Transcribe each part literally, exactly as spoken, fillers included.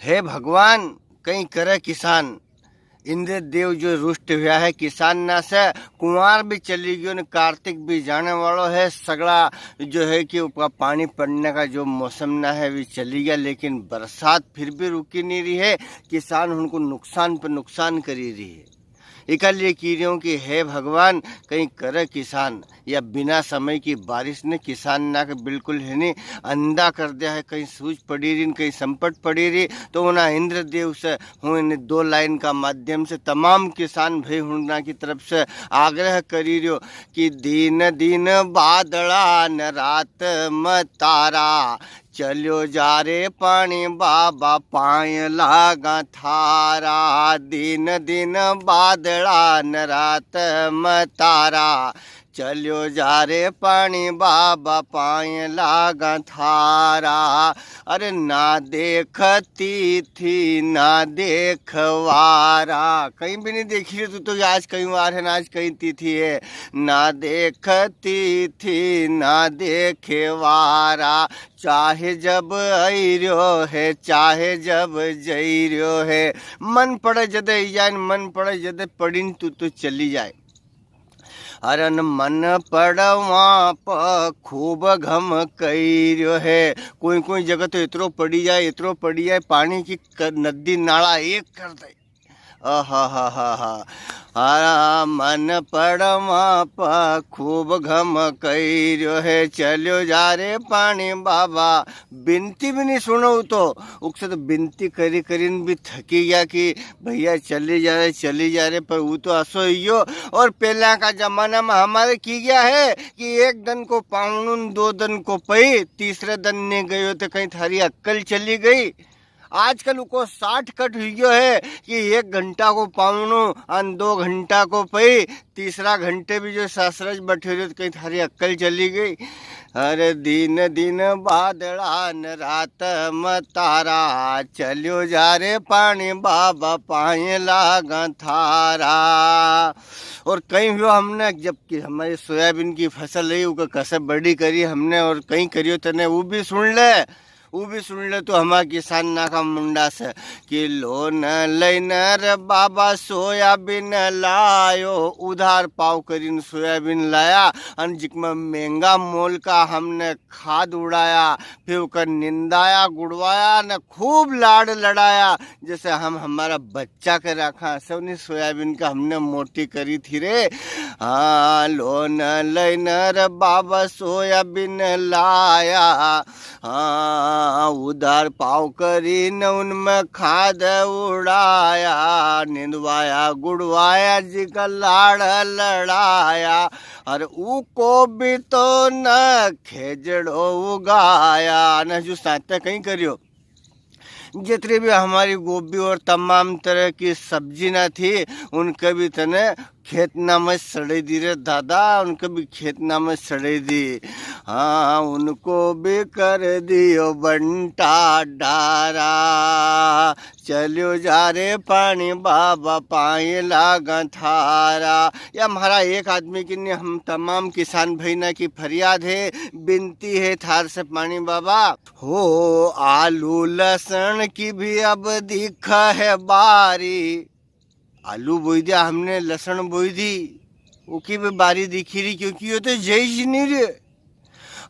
हे भगवान, कई करे किसान। इंद्रदेव जो रुष्ट हुआ है किसान ना से, कुंवार भी चली गयो ने कार्तिक भी जाने वालो है। सगळा जो है कि ऊपर पानी पड़ने का जो मौसम ना है, वी चली गया, लेकिन बरसात फिर भी रुकी नी री है। किसान उनको नुकसान पे नुकसान करी री है। इका लिए की रियो हूँ कि हे भगवान, कई करे किसान, या बिना समय की बारिश ने किसान ना के बिल्कुल है नी अंधा कर दिया है। कई सूझ पड़ी री, कई संपट पड़ी री, तो उना इंद्रदेव से हूँ इन दो लाइन का माध्यम से तमाम किसान भाई हुणना की तरफ से आग्रह करी रियो कि दिन दिन बादला न रात में तारा, चल्यो जा रे पाणी बाबा, पाय लागा थारा। दिन दिन बादला न रात में तारा, चल्यो जा रे पाणी बाबा, पाय लागा थारा। अरे ना देख तिथि ना देख वारा, कई भी नी देखी रे तू तो, आज कई वार है ना, आज कई तिथि है। ना देख तिथि ना देखे वारा, चाहे जब आई रियो है, चाहे जब जई रियो है। मन पड़े जदे आई जाए, मन पड़े जदे पड़ीन तू तो चली जाए। अरे न मन पड़वा प खूब घम कई रियो है। कोई कोई जगह तो इतरो पड़ी जाए, इतरो पड़ी जाए, पाणी की क-, नदी नाला एक कर दे। आहाहाहा। हारा मन पड़वा प खूब घम कई रियो है, चल्यो जा रे पाणी बाबा। बिनती भी नी सुणो उ तो, उकसे तो बिनती करी करीन भी थकी गया कि भैया चली जा रे, चली जा रे, पर उ तो असो ही गयो। और पेला का जमाना में हमारे की गया है कि एक दन को पावणो न दो दन को पई, तीसरे दन नी गयो तो कई थारी अक्कल चली गई। आजकल उको shortcut हुई गयो है कि एक घंटा को पावणो अन दो घंटा को पई, तीसरा घंटे भी जो सासरा ज बैठे रहो तो कई थारी अक्कल चली गई। अरे दिन दिन बादला न रात में तारा, चल्यो जा रे पाणी बाबा पाए लागा थारा। और कई हुयो हमने, जबकि हमारी सोयाबीन की फसल है, उके कसे बड़ी करी हमने और कई करियो तने, वो भी सुण ले। ऊ भी सुण ले तू हमारा किसान ना का मुंडा से कि लोन लईन रे बाबा सोयाबीन लायो, उधार पाव करीन सोयाबीन लाया, अन जिकमें महंगा मोल का हमने खाद उड़ाया, फिर उकर निंदाया, गुड़वाया ने खूब लाड़ लड़ाया, जैसे हम हमारा बच्चा के रखा, ऐसे उन्हीं सोयाबीन का हमने मोटी करी थी रे। हाँ, लोन लईन रे बाबा सोयाबीन लाया, हाँ, उधार पाव करीन उनमें खाद उड़ाया, निंदवाया, गुड़वाया, जी का लाड़ लड़ाया, अरे उको भी तो न खेजड़ो उगाया, न जो साते कई करियो। जितनी भी हमारी गोभी और तमाम तरह की सब्जी ना थी, उनके भी तने खेत ना में सड़े दी रे दादा, उनके भी खेत ना में सड़े दी। हाँ, उनको भी कर दियो बंटा डारा। चल्यो जा रे पाणी बाबा पाए लागा थारा। या म्हारा एक आदमी की नी, हम तमाम किसान भाई ना की फरियाद है, बिनती है थार से पाणी बाबा। हो आलू लसण की भी अब दिखा है बारी। आलू बोई दिया हमने, लसण बोई दी, उकी भी बारी दिखी री, क्योंकि यो तो जई ज नी रे।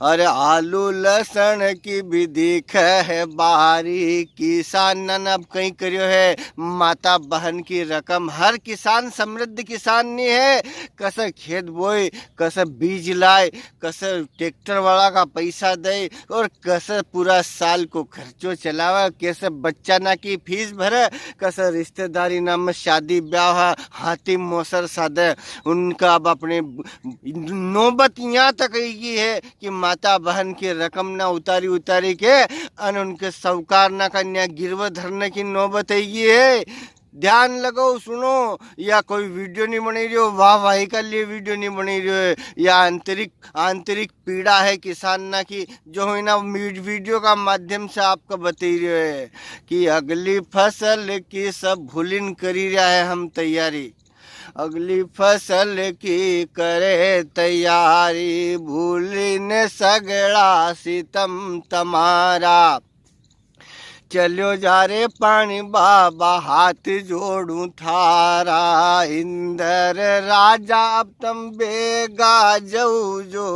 अरे आलू लसण की भी दिखे है बारी। किसान ने अब कई करियो है, माता बहन की रकम। हर किसान समृद्ध किसान नी है। कसे खेत बोए, कसे बीज लाए, कसे ट्रैक्टर वाला का पैसा दे और कसे पूरा साल को खर्चो चलावे, कसे बच्चा ना की फीस भरे, कसे रिश्तेदारी ना में शादी ब्याह, हाथी मोसर सादे। उनका अब अपनी नौबत यहाँ तक आई है कि माता बहन की रकम ना उतारी उतारी के अन उनके साहूकार ना का न्या गिरवे धरने की नौबत आई है। ध्यान लगाओ, सुनो, या कोई वीडियो नी बनी रियो, वाह वाही का लिए वीडियो नी बनी रियो है, या आंतरिक, आंतरिक पीड़ा है किसान ना की, जो है ना वीड-, वीडियो का माध्यम से आपको बता रियो है कि अगली फसल की सब भूलिन करी रहा है हम तैयारी। अगली फसल की करे तैयारी, भूलिन सगळा सितम तमारा। चल्यो जा रे पाणी बाबा, हाथ जोड़ूं थारा। इंद्र राजा अब तम बेगा जाओ जो।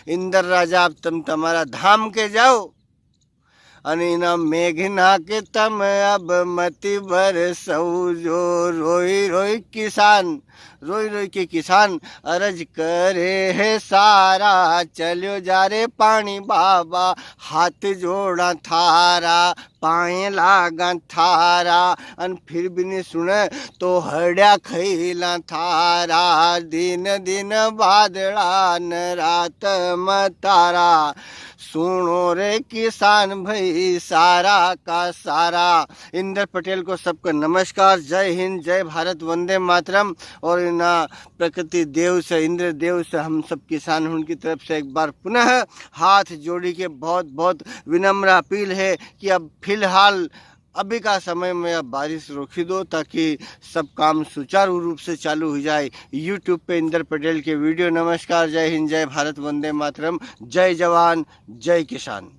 इंद्र राजा अब तम तमारा धाम के जाओ। अन इना मेघना के तम अब मती बरसो जो। रोई रोई किसान, रोई रोई के किसान अरज करे है सारा। चल्यो जा रे पाणी बाबा, हाथ जोड़ा थारा, पाए लागा थारा। अन फिर भी नी सुने तो हड्या खैला थारा। दिन दिन बादला न रात म तारा। सुनो रे किसान भाई सारा का सारा। इंद्र पटेल को सबको नमस्कार, जय हिंद, जय भारत, वंदे मातरम। और इना प्रकृति देव से, इंद्र देव से हम सब किसान हुण की तरफ से एक बार पुनः हाथ जोड़ी के बहुत बहुत विनम्र अपील है कि अब फिलहाल अभी का समय में अब बारिश रोकी दो, ताकि सब काम सुचारू रूप से चालू हो जाए। YouTube पे इंद्र पटेल के वीडियो। नमस्कार, जय हिंद, जय भारत, वंदे मातरम, जय जवान, जय किसान।